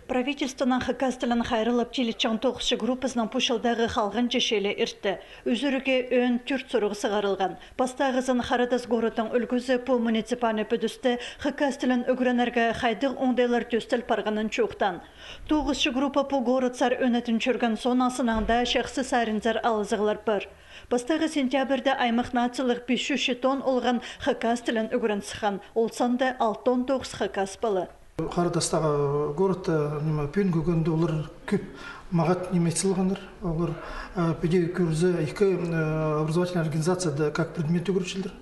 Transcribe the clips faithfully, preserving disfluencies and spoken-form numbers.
Правительствонаң хакас тілін хайраллап тилетчең тоғысчы группазының пу чылдағы халғанҷы чилі иртті. Ӱзӱрге ӧӧн тӧрт сурығ сығарылған. Пастағызын Харатас городтың ӱлгӱзі пу муниципальный пӱдісте хакас тілін ӱгренерге хайдағ оңдайлар тӧстел парғанын чоохтаан. Тоғысчы группа пу городсар ӧнетін чӧрген соонаң сыннаң даа чахсы саринзар алызығлар пар. Пастағы сентябрьде аймах нациялығ пис чӱс читон олған хакас тілін ӱгрен сыххан, ол санда алтон тоғыс хакас пала. Харатастағы городта, ниме, пӱӱнгі кӱнде олар кӧп мағат ниме ит салғаннар. Олар, э, піди кӧрзе, ікі, э, образовательный организацияда как предмет ӱгретчелер,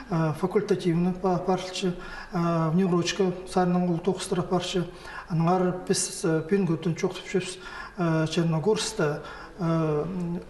э, факультативный па-, парылча, э, внеурочка саринаң ол тоғыстар апарча. Аннаңар піс, э, пӱӱнгі кӱнде чоохтапчабыс, э, Черногорскта, э,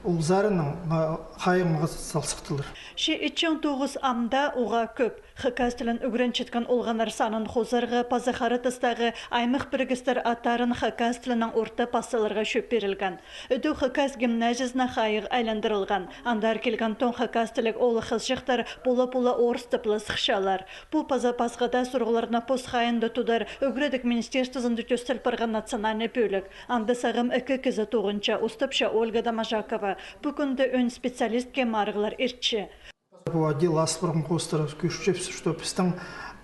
ол саринаң ма-, хайығ мағат салсыхтылар. Че итчең тоғыс ам даа уғаа кӧп. Хакас тілін ӱгренчеткен олғаннар санын хозарға паза Харатастағы аймах пірігістер аттарын хакас тілінең орта пас саларға чӧп пирілген. Ідӧк хакас гимназиязына хайығ айландырылған. Андар килген тоң хакас тіліг оолах-хызыҷахтар пола-пола орыс тіп ла сыхчалар. Пу паза пасха даа сурығларны пос хайиинда тудар ӱгредіг министерствозында тӧстел парған национальный пӧлік. Анда сағам ікі кізі тоғынча, устапча Ольга Доможакова. Пу кӱнде ӧӧн специалистке марығлар иртче. Пу отдел ас парған хоостыра кӧрчебіс, что пістің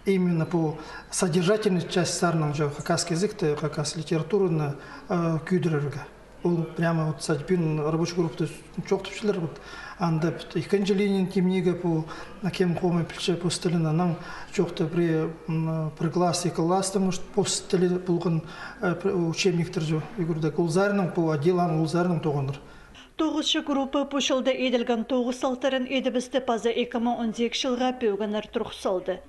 именно пу содержательный часть саринаң, же, хакас языкты, хакас литератураны, э, кӧдірерге. Ол прямо вот садьбин рабочий группада чоохтапчалар, вот, анда вот ікінҷі линия темнигі пу, кем хомай пілче пос тілін, анаң чоохтап при, м, пір класс, ікі класста, может, пос тілі полған, э, пр-, учебниктер, же, ӱгредіг. Ол саринаң пу отдел, ам ол саринаң тоғынар. Тоғысчы группа пу чылда иділген тоғыс салтарын идібісті паза ікі муң он сигізінҷі чылға пӧгіннер турғыс салды.